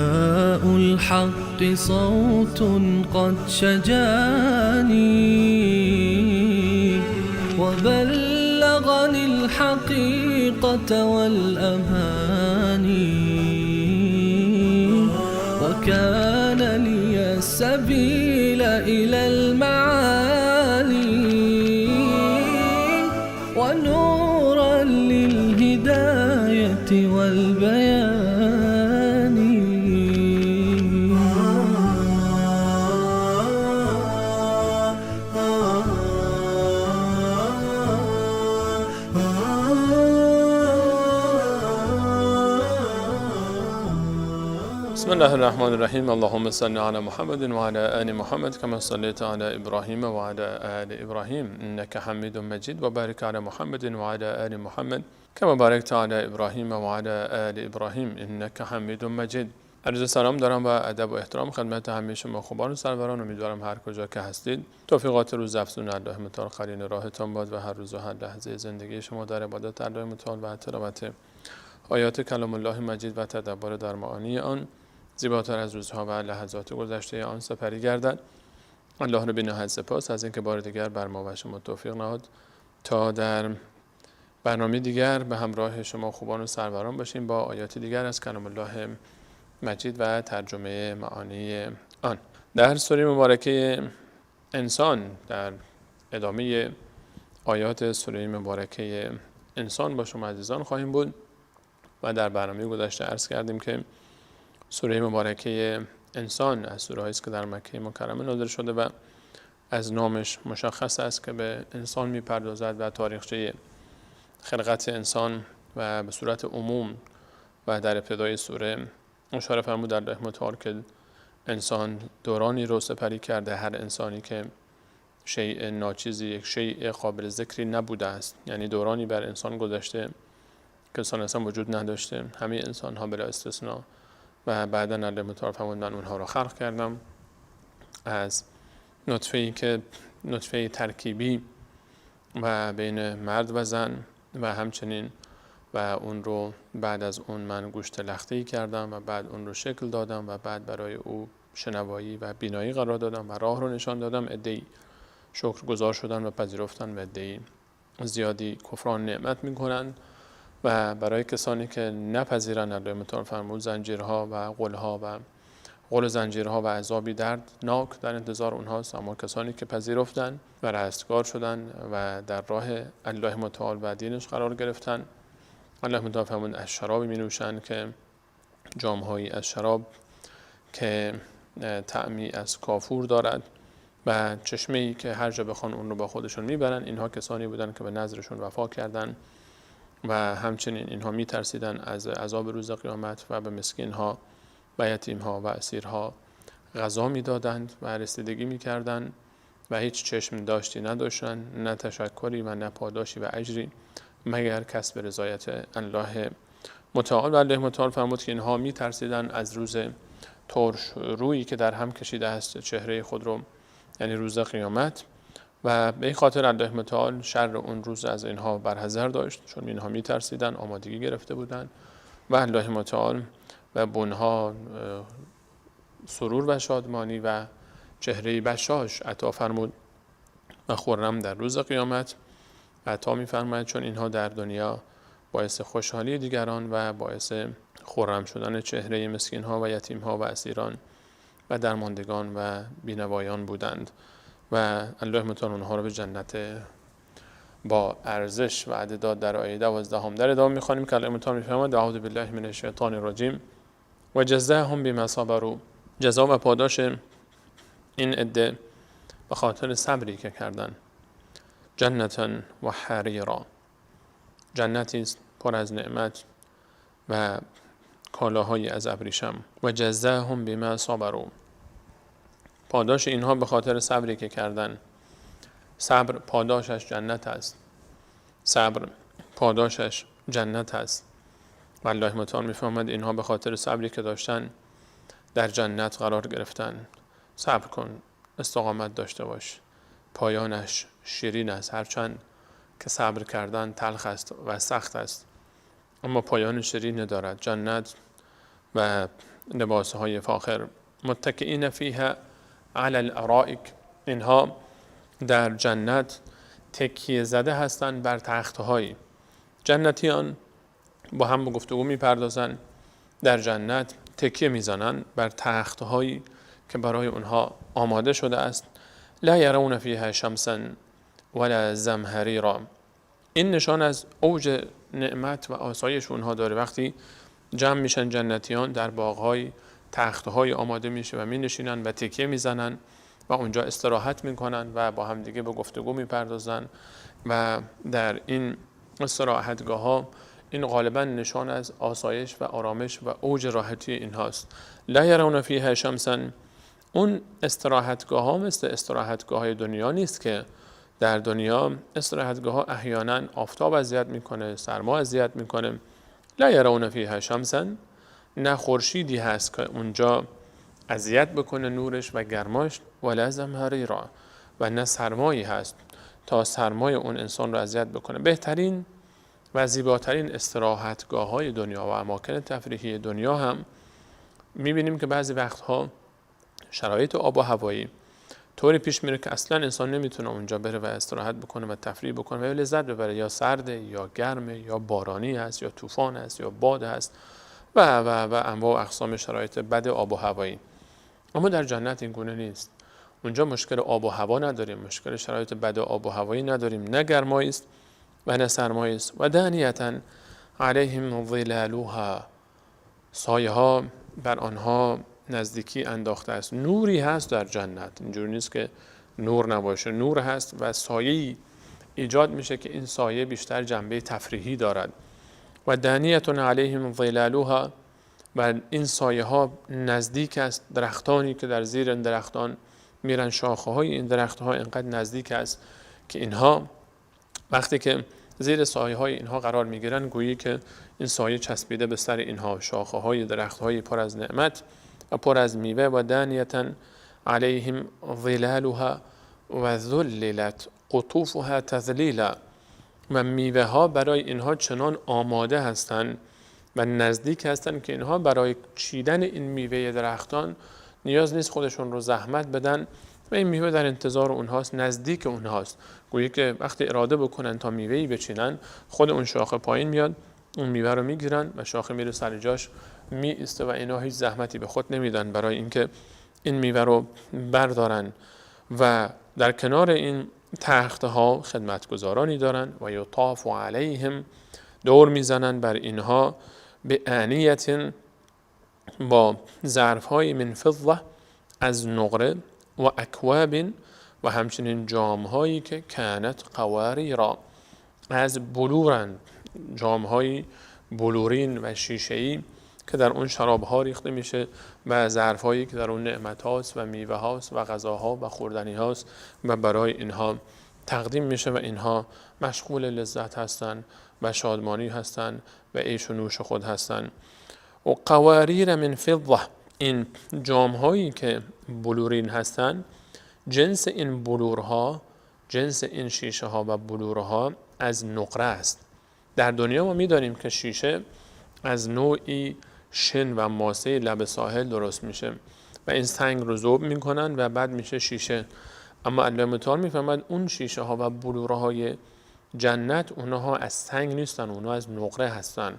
نداء الحق صوت قد شجاني وبلغني الحقيقة والأماني وكان لي السبيل إلى المعالي ونورا للهداية والبيان. بسم الله الرحمن الرحیم. اللهم صل علی محمد و علی آل محمد کما صلیت علی ابراهیم و علی آل ابراهیم انک حمید مجید و بارک علی محمد و علی آل محمد کما بارکت علی ابراهیم و علی آل ابراهیم انک حمید مجید. عرض سلام دارم و ادب و احترام خدمت همه شما خوبان و سروران. امیدوارم هر کجا که هستید توفیقات روز افزون الله متعال قرین راهتان باد و هر روز و هر لحظه زندگی شما در عبادت الله متعال و تلاوت آیات کلام الله مجید و تدبر در معانی آن زیباتر از روزها و لحظات گذشته آن سپری گردد. الله رو بی‌نهایت سپاس از اینکه بار دیگر بر ما و شما توفیق نهاد تا در برنامه دیگر به همراه شما خوبان و سروران باشیم با آیات دیگر از کلام الله مجید و ترجمه معانی آن. در سوره مبارکه انسان، در ادامه آیات سوره مبارکه انسان با شما عزیزان خواهیم بود و در برنامه گذشته عرض کردیم که سوره مبارکه انسان از سوره هایی است که در مکه مکرمه نازل شده و از نامش مشخص است که به انسان میپردازد و تاریخچه خلقت انسان و به صورت عموم و در ابتدای سوره اشاره فرمود الله متعال که انسان دورانی رو سپری کرده، هر انسانی که شیء ناچیزی، یک شیء قابل ذکری نبوده است، یعنی دورانی بر انسان گذشته که انسان اصلا وجود نداشته، همه انسان ها بلا استثنا، و بعدا الله متعال فرمود من اونها رو خلق کردم از نطفه‌ای که نطفه ترکیبی و بین مرد و زن و همچنین و اون رو بعد از اون من گوشت لخته‌ای کردم و بعد اون رو شکل دادم و بعد برای او شنوایی و بینایی قرار دادم و راه رو نشان دادم. عده‌ای شکرگزار شدن و پذیرفتن و عده‌ای زیادی کفران نعمت می‌کنند و برای کسانی که نپذیرند الله متعال فرمود زنجیرها و قلها و قل زنجیرها و عذابی دردناک در انتظار اونهاست. اما کسانی که پذیرفتن و رستگار شدن و در راه الله متعال و دینش قرار گرفتن، الله متعال فرمود از شرابی می نوشند که جامهایی از شراب که طعمی از کافور دارد و چشمه‌ای که هر جا بخوان اون رو با خودشون میبرن. اینها کسانی بودند که به نذرشون وفا کردند و همچنین اینها میترسیدن از عذاب روز قیامت و به مسکین‌ها و یتیم‌ها و اسیرها غذا میدادند و رسیدگی میکردند و هیچ چشم داشتی نداشتند، نه تشکری و نه پاداشی و اجری مگر کسب رضایت الله متعال. و الله متعال فرمود که اینها میترسیدن از روز ترش رویی که در هم کشیده است چهره خود رو، یعنی روز قیامت، و به این خاطر الله متعال شر اون روز از اینها برحذر داشت، چون اینها میترسیدن، آمادگی گرفته بودن و الله متعال و بنها سرور و شادمانی و چهره بشاش عطا فرمود و خرم در روز قیامت عطا می‌فرماید، چون اینها در دنیا باعث خوشحالی دیگران و باعث خرم شدن چهره مسکین‌ها و یتیم‌ها و اسیران و درماندگان و بینوایان بودند و الله متعال اونها رو به جنت با ارزش وعده داد. در آیه 12 در ادامه می‌خوانیم که الله متعال می‌فرماید اعوذ بالله من الشیطان الرجیم و جزاهم بما صبروا، جزا و پاداش این عده به خاطر صبری که کردن، جنتا و حریرا، جنتی است پر از نعمت و کالاهای از ابریشم. و جزاهم بما صبروا، پاداش اینها به خاطر صبری که کردن. صبر پاداشش جنت است، صبر پاداشش جنت است. و الله متعال می‌فرماید اینها به خاطر صبری که داشتن در جنت قرار گرفتن. صبر کن، استقامت داشته باش، پایانش شیرین است، هرچند که صبر کردن تلخ است و سخت است، اما پایان شیرین دارد. جنت و لباسهای فاخر. متکئین فیها علی الارائک، اینها در جنت تکیه زده هستند بر تختهایی. جنتیان با هم به گفتگو میپردازن، در جنت تکیه میزنن بر تختهایی که برای اونها آماده شده است. لا یرون فیها شمسا ولا زمهریرا. این نشان از اوج نعمت و آسایش اونها داره. وقتی جمع میشن جنتیان در باغهای، تختهای آماده میشه و مینشینن و تکیه میزنن و اونجا استراحت میکنن و با همدیگه به گفتگو میپردازن و در این استراحتگاه ها این غالبا نشان از آسایش و آرامش و اوج راحتی اینهاست. لا یرون فیها شمسا، اون استراحتگاه ها مثل استراحتگاه های دنیا نیست که در دنیا استراحتگاه ها احیانا آفتاب اذیت میکنه، سرما اذیت میکنه. لا یرون فیها شمسا، نه خورشیدی هست که اونجا اذیت بکنه نورش و گرماش، ولا زمهریرا، و نه سرمایی هست تا سرمای اون انسان رو اذیت بکنه. بهترین و زیباترین استراحتگاه های دنیا و اماکن تفریحی دنیا هم میبینیم که بعضی وقتها شرایط آب و هوایی طوری پیش میره که اصلا انسان نمیتونه اونجا بره و استراحت بکنه و تفریح بکنه و لذت ببره، یا سرده یا گرمه یا بارانی هست یا طوفان هست یا باد هست و و و انواع و اقسام شرایط بد آب و هوایی. اما در جنت این گونه نیست. اونجا مشکل آب و هوا نداریم، مشکل شرایط بد آب و هوایی نداریم، نه گرمایی است و نه سرمایی است. و دانیة علیهم ظلالها، سایه ها بر آنها نزدیکی انداخته است. نوری هست در جنت، اینجوری نیست که نور نباشه، نور هست و سایه‌ای ایجاد میشه که این سایه بیشتر جنبه تفریحی دارد. و دانیة علیهم ظلالها، و این سایه ها نزدیک است، درختانی که در زیر این درختان میرن، شاخه های این درخت ها اینقدر نزدیک است که اینها وقتی که زیر سایه های اینها قرار میگیرن گویی که این سایه چسبیده به سر اینها، شاخه های درخت های پر از نعمت و پر از میوه. و دانیة علیهم ظلالها و ذللت قطوفها تذلیلا، و میوه ها برای اینها چنان آماده هستند و نزدیک هستند که اینها برای چیدن این میوه درختان نیاز نیست خودشون رو زحمت بدن و این میوه در انتظار اونهاست، نزدیک اونهاست. گویی که وقتی اراده بکنن تا میوه‌ای بچینن، خود اون شاخه پایین میاد، اون میوه رو میگیرن و شاخه میره سر جاش می ایسته و اینا هیچ زحمتی به خود نمیدن برای اینکه این میوه رو بردارن. و در کنار این تخته ها خدمتگزارانی دارن و یطاف علیهم، دور میزنن بر اینها، به آنیت، با ظرف‌های من فضه، از نقره، و اکواب، و همچنین جام‌هایی که کانت قواریرا، از بلورند، جام‌های بلورین و شیشه‌ای که در اون شراب‌ها ریخته میشه و ظرف‌هایی که در اون نعمت هاست و میوه هاست و غذاها و خوردنی هاست و برای اینها تقدیم میشه و اینها مشغول لذت هستن و شادمانی هستن و عیش و نوش خود هستن. و قواریر من فضه، این جام‌هایی که بلورین هستن، جنس این بلورها، جنس این شیشه ها و بلورها از نقره است. در دنیا ما میدانیم که شیشه از نوعی شن و ماسه لب ساحل درست میشه و این سنگ رو ذوب میکنن و بعد میشه شیشه. اما الله متعال میفهمد اون شیشه ها و بلورهای جنت اونها از سنگ نیستن، اونها از نقره هستن.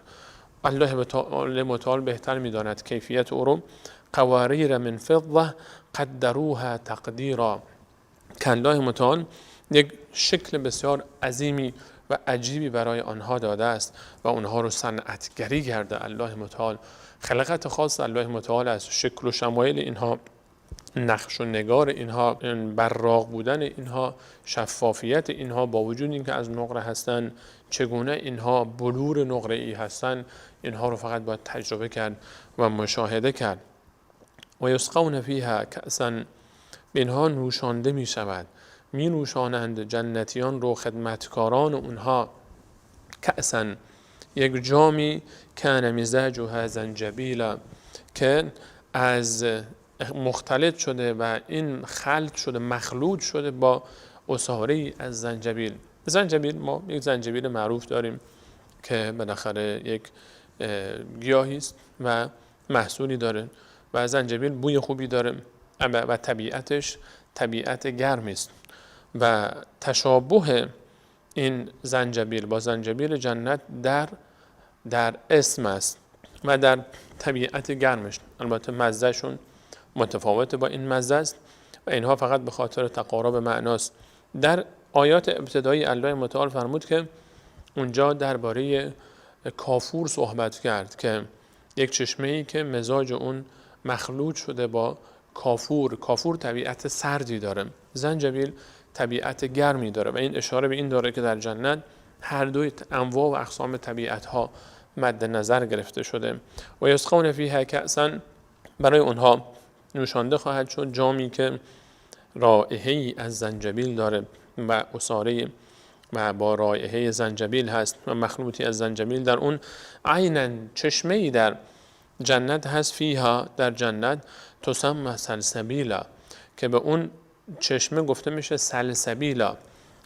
الله متعال بهتر میداند کیفیت او رو. قواریر من فضه قدروها تقدیرا، که الله متعال یک شکل بسیار عظیمی و عجیبی برای آنها داده است و آنها رو صنعتگری کرده. الله متعال خلقت خاص الله متعال است، شکل و شمایل اینها، نقش و نگار اینها، براق بودن اینها، شفافیت اینها، با وجود اینکه از نقره هستند، چگونه اینها بلور نقره ای هستند، اینها رو فقط باید تجربه کرد و مشاهده کرد. و یسقون فیها کأسا، به اینها نوشانده می شود، می نوشانند جنتیان رو خدمتکاران اونها، کأسا، یک جامی، کان مزاجها زنجبیلا، که از مختلط شده و این خلط شده، مخلوط شده با عصاره‌ای از زنجبیل. زنجبیل، ما یک زنجبیل معروف داریم که بالاخره یک گیاهی است و محصولی داره و زنجبیل بوی خوبی داره و طبیعتش طبیعت گرمی است و تشابه این زنجبیل با زنجبیل جنت در اسم است و در طبیعت گرمش. البته مزهشون متفاوت با این مزه است و اینها فقط به خاطر تقارب معناست. در آیات ابتدایی الله متعال فرمود که اونجا درباره کافور صحبت کرد که یک چشمه‌ای که مزاج اون مخلوط شده با کافور. کافور طبیعت سردی داره، زنجبیل طبیعت گرمی داره و این اشاره به این داره که در جنت هر دوی انواع و اقسام طبیعت ها مد نظر گرفته شده. و یسقون فیها کأسا، برای اونها نوشانده خواهد شد جامی که رائحه‌ای از زنجبیل داره و عصاره و با رائحه زنجبیل هست و مخلوطی از زنجبیل در اون. عینا، چشمه‌ای در جنت هست، فیها در جنت، تسمى سلسبیلا، که به اون چشمه گفته میشه سلسبیلا.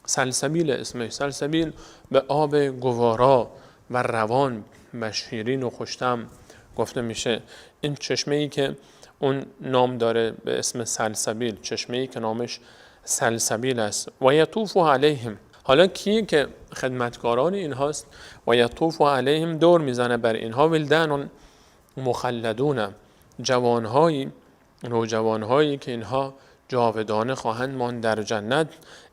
سلسبیل اسمش، سلسبیل به آب گوارا و روان و شیرین و خوشتم گفته میشه. این چشمه ای که اون نام داره به اسم سلسبیل، چشمه ای که نامش سلسبیل است. و یطوف علیهم، حالا کیه که خدمتکاران اینهاست؟ و یطوف علیهم، دور میزنه بر اینها، ولدان مخلدون، جوانهایی، نوجوانهایی که اینها جاودانه خواهند ماند در جنت.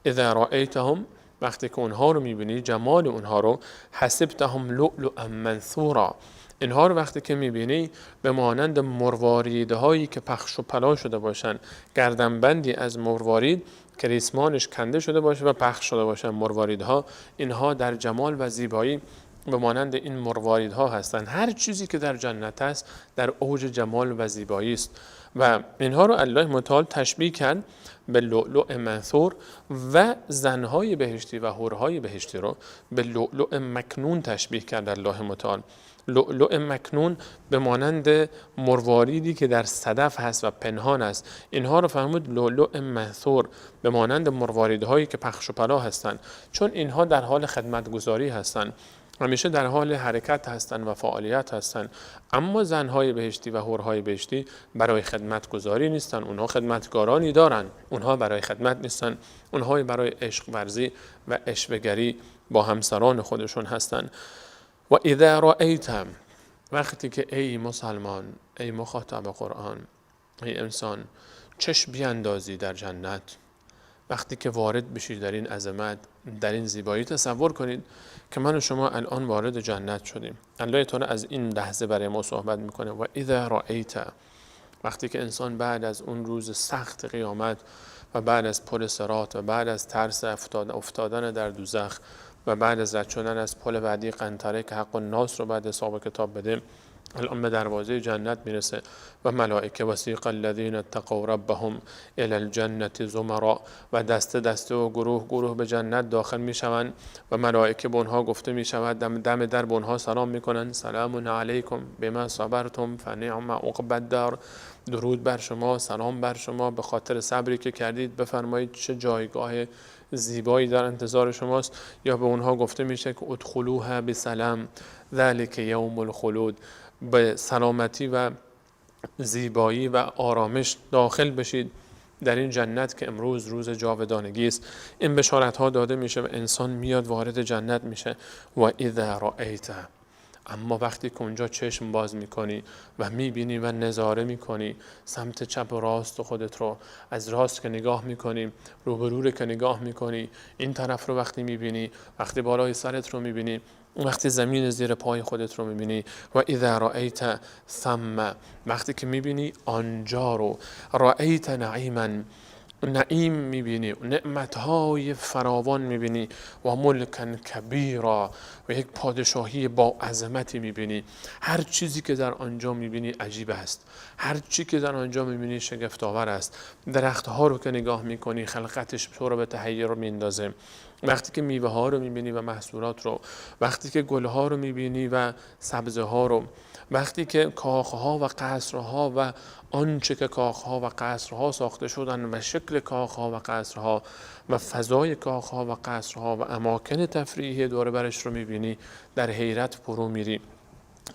اذا رأیتهم، وقتی که اونها رو میبینی، جمال اونها رو، حسبتهم لؤلؤا منثورا، اینها رو وقتی که میبینی به مانند مرواریدهایی که پخش و پلا شده باشن، گردنبندی از مروارید که ریسمانش کنده شده باشه و پخش شده باشن مرواریدها، اینها در جمال و زیبایی به مانند این مرواریدها هستند. هر چیزی که در جنت است در اوج جمال و زیبایی است و اینها رو الله متعال تشبیه کرد به لؤلؤ منثور و زنهای بهشتی و حورهای بهشتی رو به لؤلؤ مکنون تشبیه کرد الله متعال. لؤلؤ مکنون به مانند مرواریدی که در صدف هست و پنهان است، اینها رو فرمود لؤلؤ منثور، به مانند مرواریدهایی که پخش و پلا هستند، چون اینها در حال خدمتگزاری هستند، همیشه در حال حرکت هستند و فعالیت هستند. اما زنهای بهشتی و حورهای بهشتی برای خدمتگزاری نیستند، اونها خدمتگارانی دارن، اونها برای خدمت نیستن، اونها برای عشق ورزی و عشوه‌گری با همسران خودشون هستند. و اذا رأیتم، وقتی که ای مسلمان، ای مخاطب قرآن، ای انسان، چشم بیاندازی در جنت، وقتی که وارد بشید در این عظمت، در این زیبایی، تصور کنید که من و شما الان وارد جنت شدیم. الله تعالی از این لحظه برای ما صحبت میکنه. و اذا رأیت، وقتی که انسان بعد از اون روز سخت قیامت و بعد از پل صراط و بعد از ترس افتادن در دوزخ و بعد از رد شدن از پل بعدی قنطره که حق الناس رو بعد حساب کتاب بده، الان به دروازه جنت میرسه و ملائکه وسیق الذین اتقوا ربهم الی الجنة زمرا، و دسته دسته و گروه گروه به جنت داخل میشوند و ملائکه به اونها گفته میشود، دم در به اونها سلام میکنن، سلام علیکم بما صبرتم فنعم عقبی الدار، درود بر شما، سلام بر شما، به خاطر صبری که کردید، بفرمایید چه جایگاه زیبایی در انتظار شماست. یا به اونها گفته میشه که ادخلوها بسلام ذلک یوم الخلود، به سلامتی و زیبایی و آرامش داخل بشید در این جنت که امروز روز جاودانگی است. این بشارت ها داده میشه و انسان میاد وارد جنت میشه. و اذا رأیت، اما وقتی که اونجا چشم باز میکنی و میبینی و نظاره میکنی سمت چپ و راست خودت رو، از راست که نگاه میکنی، روبرو رو که نگاه میکنی، این طرف رو وقتی میبینی، وقتی بالای سرت رو میبینی، وقتی زمین زیر پای خودت رو میبینی، و اذا رأیت ثم، وقتی که میبینی آنجا رو، رأیت نعیما، نعیم میبینی، نعمتهای فراوان میبینی، و ملکن کبیرا، و یک پادشاهی با عظمتی میبینی. هر چیزی که در آنجا میبینی عجیب است، هر چیزی که در آنجا میبینی شگفت‌آور است. درختها رو که نگاه میکنی خلقتش تو رو به تحیر میندازه. وقتی که میوه ها رو میبینی و محصولات رو، وقتی که گل ها رو میبینی و سبزه ها رو، وقتی که کاخ ها و قصرها و آنچه که کاخ ها و قصرها ساخته شدن و شکل کاخ ها و قصرها و فضای کاخ ها و قصرها و اماکن تفریحی دور برش رو میبینی، در حیرت فرو میری.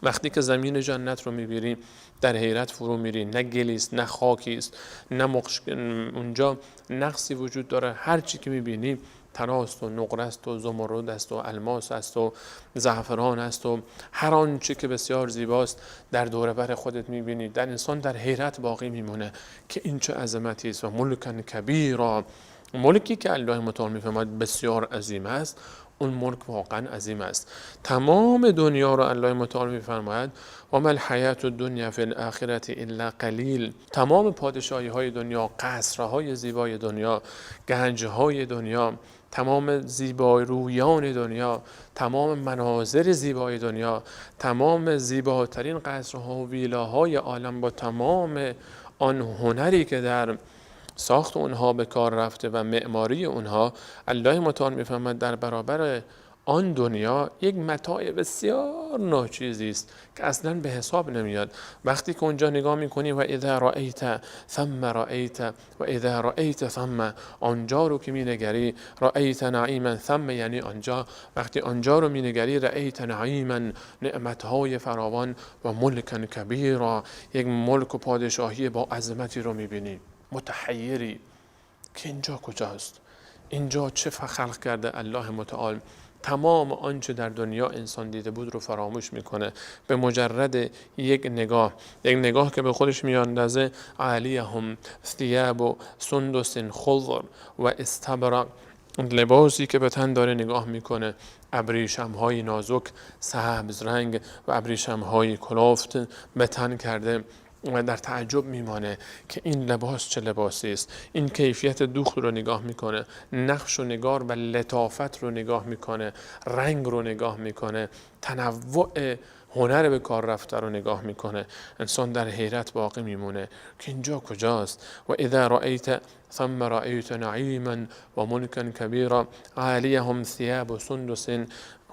وقتی که زمین جنت رو میبینی در حیرت فرو میری، نه گلی است، نه خاکی است، نه اونجا نقصی وجود داره. هر چی که میبینی طلاست و نقره است و زمرد است و الماس است و زعفران است و هر آنچه که بسیار زیباست در دور بر خودت میبینی. در انسان در حیرت باقی میمونه که این چه عظمتی است. و ملکن کبیرا، ملکی که الله متعال میفرماید بسیار عظیم است، اون ملک واقعا عظیم است. تمام دنیا رو الله متعال میفرماید و ما الحیات الدنیا فی الاخرة الا قلیل. تمام پادشاهی های دنیا، قصرهای زیبای دنیا، گنجهای دنیا، تمام زیبای رویان دنیا، تمام مناظر زیبای دنیا، تمام زیباترین قصرها و ویلاهای عالم با تمام آن هنری که در ساخت اونها به کار رفته و معماری اونها، الله متعال میفرماید در برابر آن دنیا یک متاع بسیار ناچیزی است که اصلا به حساب نمیاد. وقتی که اونجا نگاه میکنی و اذا رأیت ثم رأیت و اذا رأیت ثم، آنجا رو که مینگری رأیت نعیما، ثم یعنی آنجا، وقتی آنجا رو مینگری رأیت نعیما، نعمتهای فراوان و ملکا کبیرا، یک ملک و پادشاهی با عظمتی رو میبینی. متحیری که اینجا کجاست، اینجا چه خلق کرده الله متعال. تمام آنچه در دنیا انسان دیده بود رو فراموش میکنه به مجرد یک نگاه، یک نگاه که به خودش میاندازه. عالیهم ثیاب سندس خضر و استبرق، لباسی که به تن داره نگاه میکنه، ابریشم های نازک سبز رنگ و ابریشم های کلفت به تن کرده و در تعجب میمانه که این لباس چه لباسی است. این کیفیت دوخت رو نگاه میکنه، نقش و نگار و لطافت رو نگاه میکنه، رنگ رو نگاه میکنه، تنوع هنر به کار رفته رو نگاه میکنه. انسان در حیرت باقی میمونه که اینجا کجاست. و اذا رأیت ثم رأیت نعیما و ملکا کبیرا عالیهم ثیاب سندس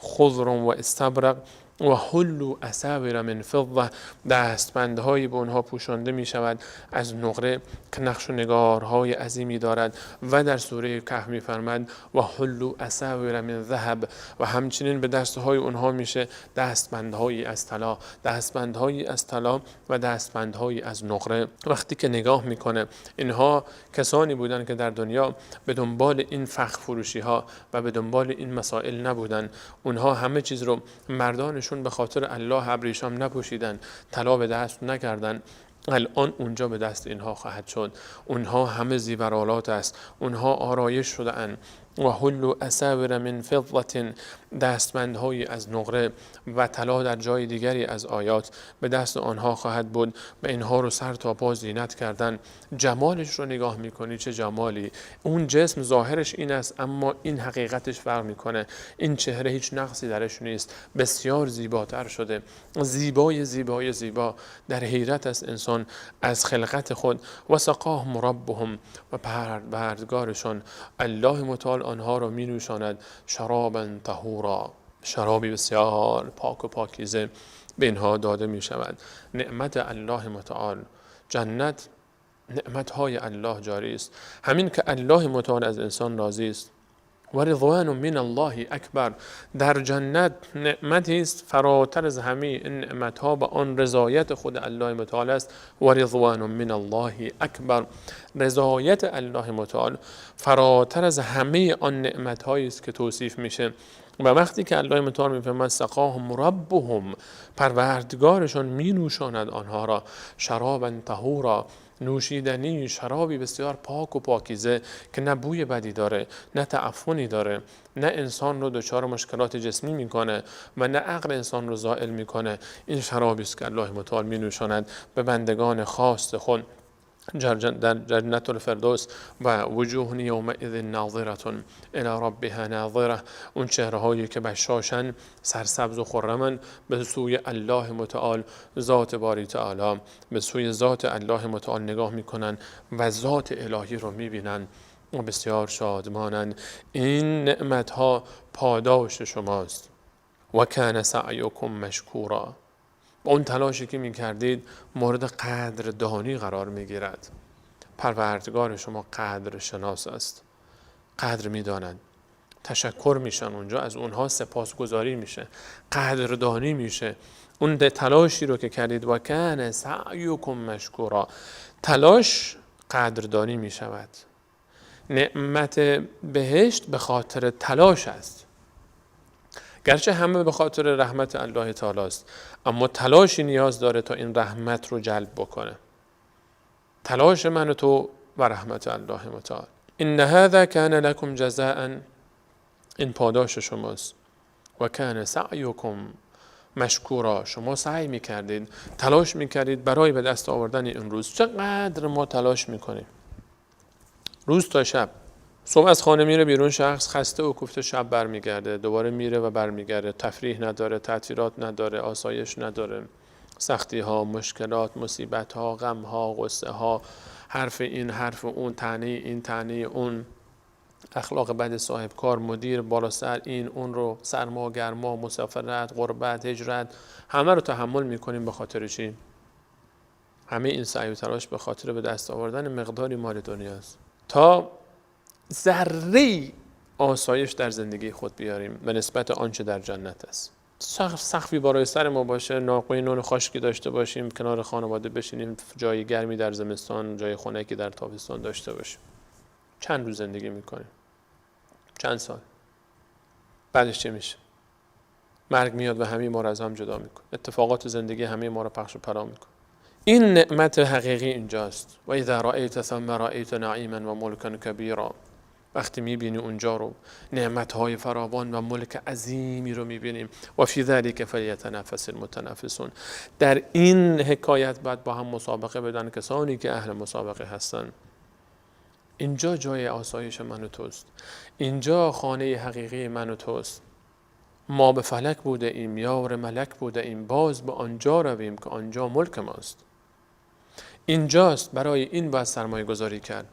خضر و استبرق و حلوا اساور من فضه، دستبندهایی به اونها پوشانده می شود از نقره که نقش و نگارهای عظیمی دارد. و در سوره کهف می فرماید و حلوا اساور من ذهب، و همچنین به دستهای اونها میشه دستبندهایی از طلا، دستبندهایی از طلا و دستبندهایی از نقره. وقتی که نگاه میکنه، اینها کسانی بودند که در دنیا به دنبال این فخر فروشی ها و به دنبال این مسائل نبودن. اونها همه چیز رو مردانشون به خاطر الله ابریشم نپوشیدن، طلا به دست نکردن. الان اونجا به دست اینها خواهد شد. اونها همه زیورآلات است، اونها آرایش شده اند. و حلوا اساور من فضة، دستبندهایی از نقره و طلا در جای دیگری از آیات به دست آنها خواهد بود و اینها رو سر تا پا زینت کردن. جمالش رو نگاه میکنی، چه جمالی! اون جسم ظاهرش این است، اما این حقیقتش فرق میکنه. این چهره هیچ نقصی درش نیست، بسیار زیباتر شده، زیبای زیبای زیبا. در حیرت است انسان از خلقت خود. و سقاهم ربهم، و پروردگارشان الله متعال آنها را می نوشاند شرابا طهورا، شرابی بسیار پاک و پاکیزه به اینها داده می شود. نعمت الله متعال، جنت، نعمتهای الله جاری است. همین که الله متعال از انسان راضی است. و رضوان من الله اکبر، در جنت نعمتی است فراتر از همه این نعمتها و آن رضایت خود الله متعال است. و رضوان من الله اکبر، رضایت الله متعال فراتر از همه آن نعمتهایی است که توصیف میشه. و وقتی که الله متعال میفرماید سقاهم ربهم، پروردگارشان می نوشاند آنها را شرابا طهورا، نوشیدنی شرابی بسیار پاک و پاکیزه که نه بوی بدی داره، نه تعفنی داره، نه انسان رو دچار مشکلات جسمی میکنه و نه عقل انسان رو زائل میکنه. این شرابی است که الله متعال می نوشاند به بندگان خاص خود در جنت الفردوس. و وجوه یومئذ ناظرة الی ربها ناظرة، اون چهره هایی که بشاشن، سرسبز و خرمن، به سوی الله متعال ذات باری تعالی، به سوی ذات الله متعال نگاه میکنن و ذات الهی رو میبینن و بسیار شادمانن. این نعمت ها پاداش شماست. و کان سعیکم مشکورا، اون تلاشی که میکردید مورد قدردانی قرار میگیرد. پروردگار شما قدر شناس است، قدر میداند، تشکر میشن اونجا، از اونها سپاسگزاری میشه، قدردانی میشه اون تلاشی رو که کردید، و کان سعیکم مشکورا، تلاش قدردانی می شود. نعمت بهشت به خاطر تلاش است، گرچه همه به خاطر رحمت الله تعالی است، اما تلاشی نیاز داره تا این رحمت رو جلب بکنه. تلاش من و تو و رحمت الله متعال. ان هذا کان لکم جزاء، این پاداش شماست. و کان سعیکم مشکورا، شما سعی میکردید، تلاش میکردید برای به دست آوردن این روز. چقدر ما تلاش میکنیم روز تا شب. صبح از خانه میره بیرون شخص خسته و کوفته، شب برمیگرده، دوباره میره و برمیگرده، تفریح نداره، تعطیلات نداره، آسایش نداره، سختی ها، مشکلات، مصیبت ها، غم ها، غصه ها، حرف این حرف اون، طعنه این طعنه اون، اخلاق بد صاحب کار، مدیر، بالا سر، این اون رو، سرما، گرما، مسافرت، غربت، هجرت، همه رو تحمل میکنیم. به خاطر چی؟ همه این سعی و تلاش به خاطر به دست آوردن مقداری مال دنیاست تا ذره آسایش در زندگی خود بیاریم به نسبت آنچه در جنت است. سقفی بالای سر ما باشه، ناقوی نون خشکی داشته باشیم، کنار خانواده بشینیم، جای گرمی در زمستان، جای خنکی در تابستان داشته باشیم. چند روز زندگی میکنیم؟ چند سال؟ بعدش چه میشه؟ مرگ میاد و همه ما رو از هم جدا میکنه. اتفاقات زندگی همه ما رو پخش و پلا میکنه. این نعمت حقیقی اینجاست. و اذا رأیت ثم رأیت نعیما و ملکا کبیرا. وقتی میبینی اونجا رو، نعمت‌های فراوان و ملک عظیمی رو میبینیم. و فی ذلک فلیتنافس المتنافسون. در این حکایت باید با هم مسابقه بدن کسانی که اهل مسابقه هستن. اینجا جای آسایش من و توست، اینجا خانه حقیقی من و توست. ما به فلک بوده ایم، یار ملک بوده ایم، باز به آنجا رویم که آنجا ملک ماست. اینجاست، برای این باید سرمایه گذاری کرد.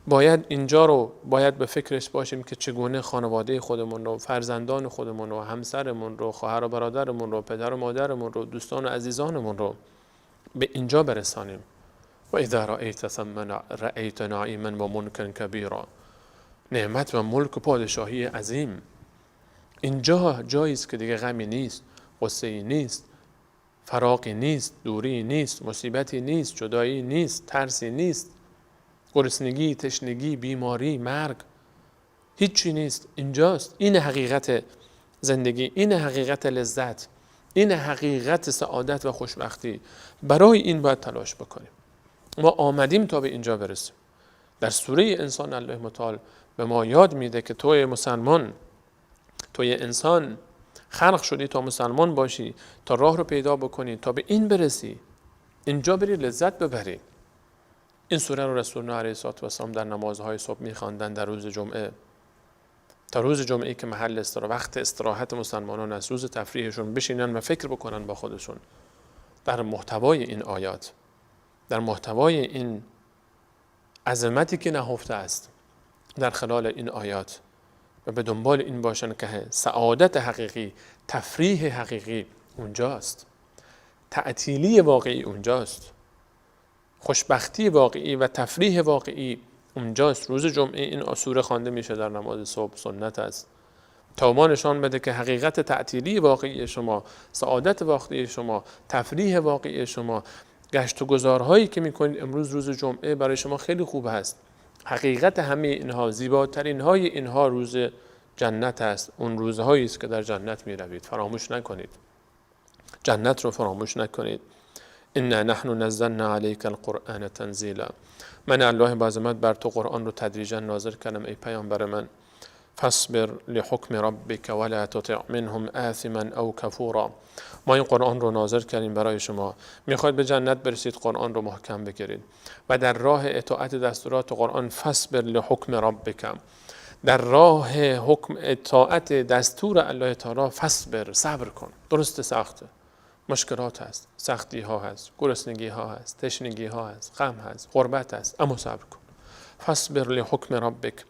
باید اینجا رو باید به فکرش باشیم که چگونه خانواده خودمون رو، فرزندان خودمون رو، همسرمون رو، خواهر و برادرمون رو، پدر و مادرمون رو، دوستان و عزیزانمون رو به اینجا برسانیم. و اذا رأیت ثم رأیت نعیما و ملکا کبیرا. نعمت و ملک و پادشاهی عظیم. اینجا جایی است که دیگه غمی نیست، غصه‌ای نیست، فراقی نیست، دوری نیست، مصیبتی نیست، جدایی نیست، ترسی نیست، گرسنگی، تشنگی، بیماری، مرگ، هیچی نیست. اینجاست. این حقیقت زندگی، این حقیقت لذت، این حقیقت سعادت و خوشبختی. برای این باید تلاش بکنیم. ما آمدیم تا به اینجا برسیم. در سوره انسان الله متعال به ما یاد میده که توی مسلمان، توی انسان خلق شدی تا مسلمان باشی، تا راه رو پیدا بکنی، تا به این برسی، اینجا بری لذت ببری. این سوره رو رسول الله علیه الصلاة والسلام در نمازهای صبح میخواندن در روز جمعه، تا روز جمعه که محل استراحت، وقت استراحت مسلمانان است، روز تفریحشون، بشینن و فکر بکنن با خودشون در محتوای این آیات، در محتوای این عظمتی که نهفته است در خلال این آیات، و به دنبال این باشن که سعادت حقیقی، تفریح حقیقی اونجاست، تعطیلی واقعی اونجاست، خوشبختی واقعی و تفریح واقعی اونجاست. روز جمعه این سوره خوانده میشه در نماز صبح، سنت است، تا ما نشان بده که حقیقت تعطیلی واقعی شما، سعادت واقعی شما، تفریح واقعی شما، گشت و گذارهایی که میکنید امروز روز جمعه برای شما خیلی خوب هست. حقیقت همه اینها، زیباترین های اینها روز جنت است. اون روزهایی است که در جنت میروید. فراموش نکنید، جنت رو فراموش نکنید. انا نحن نزلنا علیک القرآن تنزیلا. من الله با عظمت بر تو قرآن رو تدریجا نازل کردم ای پیامبر من. فاصبر لحکم ربک ولا تطع منهم آثما او کفورا. ما این قرآن رو نازل کردیم برای شما. میخواید به جنت برسید، قرآن رو محکم بگیرید و در راه اطاعت دستورات قرآن، فاصبر لحکم ربک، در راه حکم اطاعت دستور الله تعالی، فاصبر، صبر کن. درست سخته، مشکلات هست، سختی ها هست، گرسنگی ها هست، تشنگی ها هست، غم هست، غربت هست، اما صبر کن. فاصبر لحکم ربک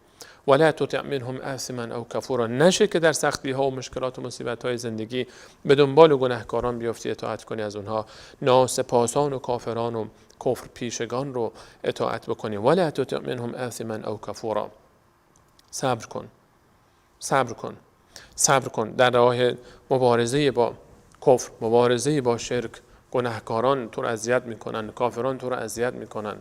ولا تطع منهم آثما او کفورا. نشه که در سختی ها و مشکلات و مصیبت های زندگی به دنبال گناهکاران بیفتی، اطاعت کنی از اونها، ناسپاسان و کافران و کفر پیشگان رو اطاعت بکنی. ولا تطع منهم آثما او کفورا. صبر کن، صبر کن، صبر کن در راه مبارزه با کفر، مبارزه با شرک، گناهکاران تو رو اذیت میکنن، کافران تو رو اذیت میکنن.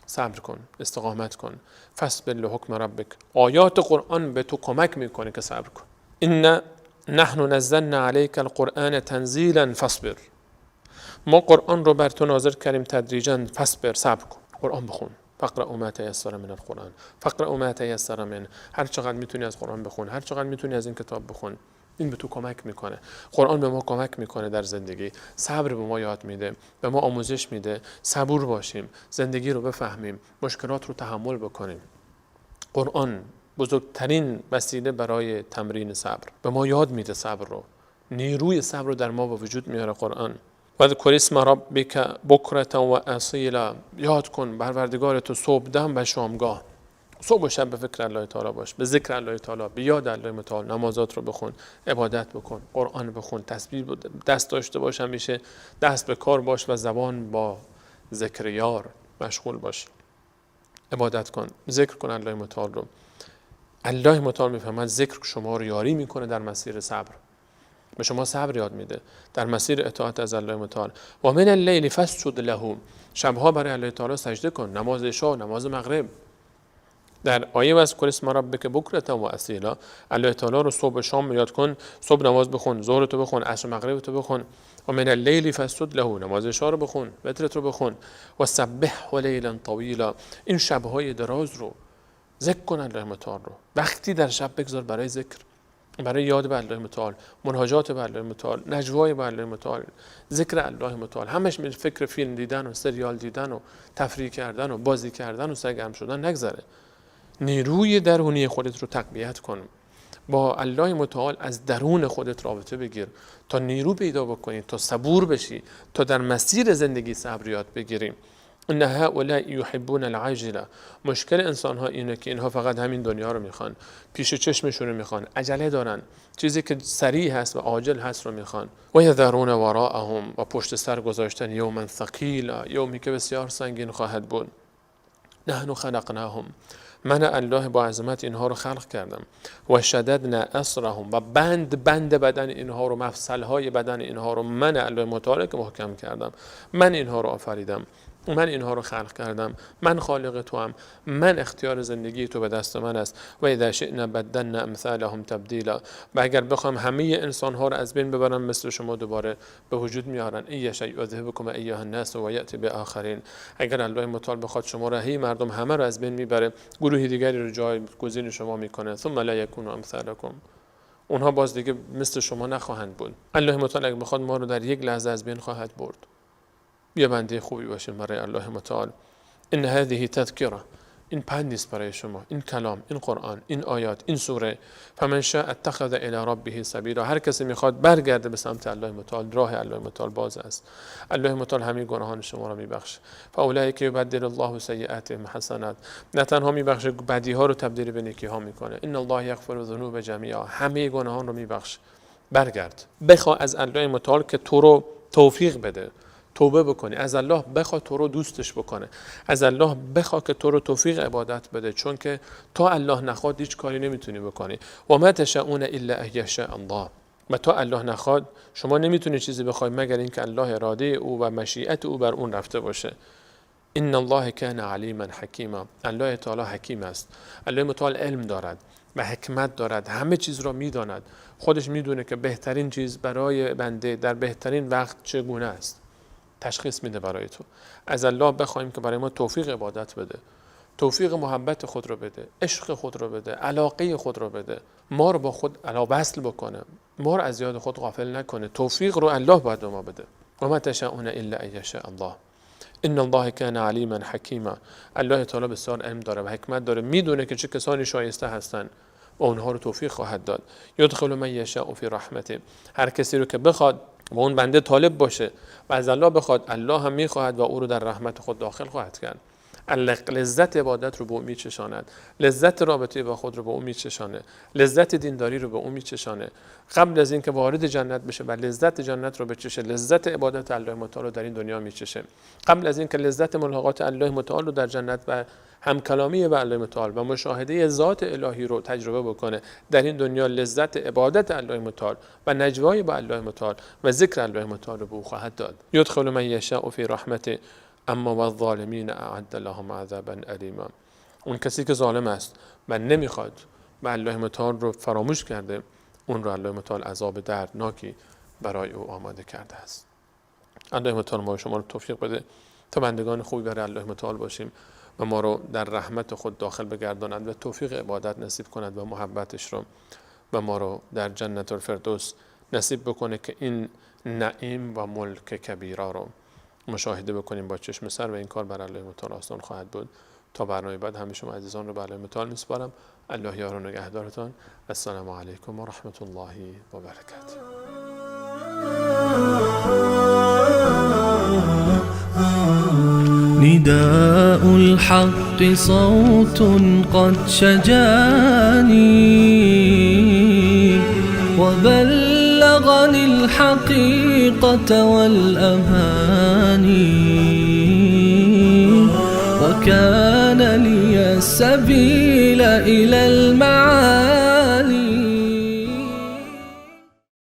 صبر کن، استقامت کن. فاصبر لحکم ربک. آیات قرآن به تو کمک میکنه که صبر کن. ان نحن نزلنا علیک القرآن تنزیلا فاصبر. ما قرآن رو بر تو نازل کردیم تدریجا، فاصبر، صبر کن. قرآن بخون. فاقرأوا ما تيسر من القرآن، فاقرأوا ما تيسر من. هر چقدر میتونی از قرآن بخون، هر چقدر میتونی از این کتاب بخون. این به تو کمک میکنه. قرآن به ما کمک میکنه در زندگی. صبر به ما یاد میده، به ما آموزش میده. صبور باشیم، زندگی رو بفهمیم، مشکلات رو تحمل بکنیم. قرآن بزرگترین وسیله برای تمرین صبر. به ما یاد میده صبر رو. نیروی صبر رو در ما به وجود میاره قرآن. واذکر اسم ربک بکرة و اصیلا. یاد کن پروردگار تو صبح دم و شامگاه. صبح و شب به فکر الله تعالی باش، به ذکر الله تعالی، به یاد الله متعال. نمازات رو بخون، عبادت بکن، قرآن بخون، تسبیح دست داشته باش، همیشه دست به کار باش و زبان با ذکر یار مشغول باش. عبادت کن، ذکر کن الله متعال رو. الله متعال میفهمد ذکر شما رو یاری میکنه در مسیر صبر، به شما صبر یاد میده در مسیر اطاعت از الله متعال. و من اللیل فاسجد له. شبها برای الله تعالی سجده کن، نماز عشاء، نماز مغرب. در آیه واذکر اسم ربک بکرة و اصیلا، الله تعالی رو صبح و شام یاد کن. صبح نماز بخون، ظهر تو بخون، عصر و مغرب تو بخون. و من اللیل فاسجد له، نماز عشاء رو بخون، وترت رو بخون. و سبحه لیلا طویلا. این شب‌های دراز رو ذکر کن الله متعال رو. وقتی در شب بگذار برای ذکر، برای یاد به الله متعال، مناجات به الله متعال، نجوای به الله متعال، ذکر الله متعال. همش می فکر فیلم دیدن و سریال دیدن و تفریح کردن و بازی کردن و سرگرم شدن نگذره. نیروی درونی خودت رو تقویت کن. با الله متعال از درون خودت رابطه بگیر تا نیرو پیدا بکنی، تا صبور بشی، تا در مسیر زندگی صبر یاد بگیری. ان هؤلاء یحبون العاجله. مشکل انسان ها اینه که اینها فقط همین دنیا رو میخوان، پیش چشمشون رو میخوان، عجله دارن، چیزی که سریع هست و عاجل هست رو میخوان. و یذرون وراءهم، و پشت سر گذاشتن یوما ثقیلا، یومی که بسیار سنگین خواهد بود. نحن خلقناهم، من الله با عظمت اینها رو خلق کردم. و شددنا اسرهم، و بند بند بدن اینها رو، مفصلهای بدن اینها رو من الله متعال که محکم کردم. من اینها رو آفریدم، من اینها رو خلق کردم، من خالق تو هم، من اختیار زندگی تو به دست من است. و اذا شئنا بدلنا امثالهم تبدیلا، و اگر بخوام همه انسان ها رو از بین ببرم مثل شما دوباره به وجود میارن. ای یشاء یذهبکم ایها الناس و یأتی بآخرین. اگر الله متعال بخواد شما رو، هی مردم همه رو از بین میبره، گروه دیگری رو جایگزین شما میکنه. ثم لا یکونوا امثالکم، اونها باز دیگه مثل شما نخواهند بود. الله متعال اگر بخواد ما رو در یک لحظه از بین خواهد برد. بیا بنده خوبی باشیم برای الله متعال. ان هذه تذکره، این پند نیست برای شما، این کلام، این قرآن، این آیات، این سوره. فمن شاء اتخذ الی ربه سبیلا. هر کسی میخواد برگرده به سمت الله متعال، راه الله متعال باز است. الله متعال همه گناهان شما را میبخشه. فاولئک یبدل الله سیئاتهم حسنات. نه تنها میبخشه، بدی ها رو تبدیل به نیکی ها میکنه. ان الله یغفر الذنوب جمیعا، همه گناهان رو میبخشه. برگرد، بخوا از الله متعال که تو رو توفیق بده توبه بکنی. از الله بخوا تو رو دوستش بکنه، از الله بخوا که تو رو توفیق عبادت بده، چون که تا الله نخواد هیچ کاری نمیتونی بکنی. و ما تشاؤون الا ان یشاء الله، و تا الله نخواد شما نمیتونی چیزی بخوای مگر اینکه الله اراده او و مشیت او بر اون رفته باشه. ان الله کان علیما حکیما. الله تعالی حکیم است. الله متعال علم دارد و حکمت دارد، همه چیز را میداند. خودش میدونه که بهترین چیز برای بنده در بهترین وقت چگونه است. تشخیص میده برای تو. از الله بخوایم که برای ما توفیق عبادت بده، توفیق محبت خود رو بده، عشق خود رو بده، علاقه خود رو بده، ما رو با خود وصل بکنه، ما رو از یاد خود غافل نکنه. توفیق رو الله باید به ما بده. و ما تشاؤون الا ان یشاء الله ان الله کان علیما حکیما. الله تعالی بسیار علم داره و حکمت داره، میدونه که چه کسانی شایسته هستن و اونها رو توفیق خواهد داد. یدخل من یشاء فی رحمته. هر کسی رو که بخواد و اون بنده طالب باشه و از الله بخواد، الله هم میخواهد و او رو در رحمت خود داخل خواهد کرد. لذت عبادت رو به او میچشاند، لذت رابطه با خود رو به او میچشانه، لذت دینداری رو به او میچشانه. قبل از اینکه وارد جنت بشه و لذت جنت رو بچشه، لذت عبادت الله متعال رو در این دنیا میچشه. قبل از اینکه لذت ملاقات الله متعال رو در جنت و همکلامی با الله متعال و مشاهده ذات الهی رو تجربه بکنه، در این دنیا لذت عبادت الله متعال و نجوای با الله متعال و ذکر الله متعال رو به او خواهد داد. یدخل من یشاء فی رحمته اما والظالمین اعد لهم عذابا الیما. اون کسی که ظالم است و نمیخواد و الله متعال رو فراموش کرده، اون رو الله متعال عذاب دردناکی برای او آماده کرده است. الله متعال ما شما رو توفیق بده تا بندگان خوبی برای الله متعال باشیم و ما رو در رحمت خود داخل بگرداند و توفیق عبادت نصیب کند و محبتش رو و ما رو در جنت الفردوس نصیب بکنه که این نعیم و ملک کبیرا رو مشاهده بکنیم با چشم سر و این کار بر الله متعال آسان خواهد بود. تا برنامه بعد همه شما عزیزان رو بر الله متعال میسپارم. الله یار و نگهدارتان. السلام علیکم و رحمت الله و برکاته. نداء الحق صوت قد شجاني وبلغني الحقيقة والأماني وكان لي السبيل إلى المعاني.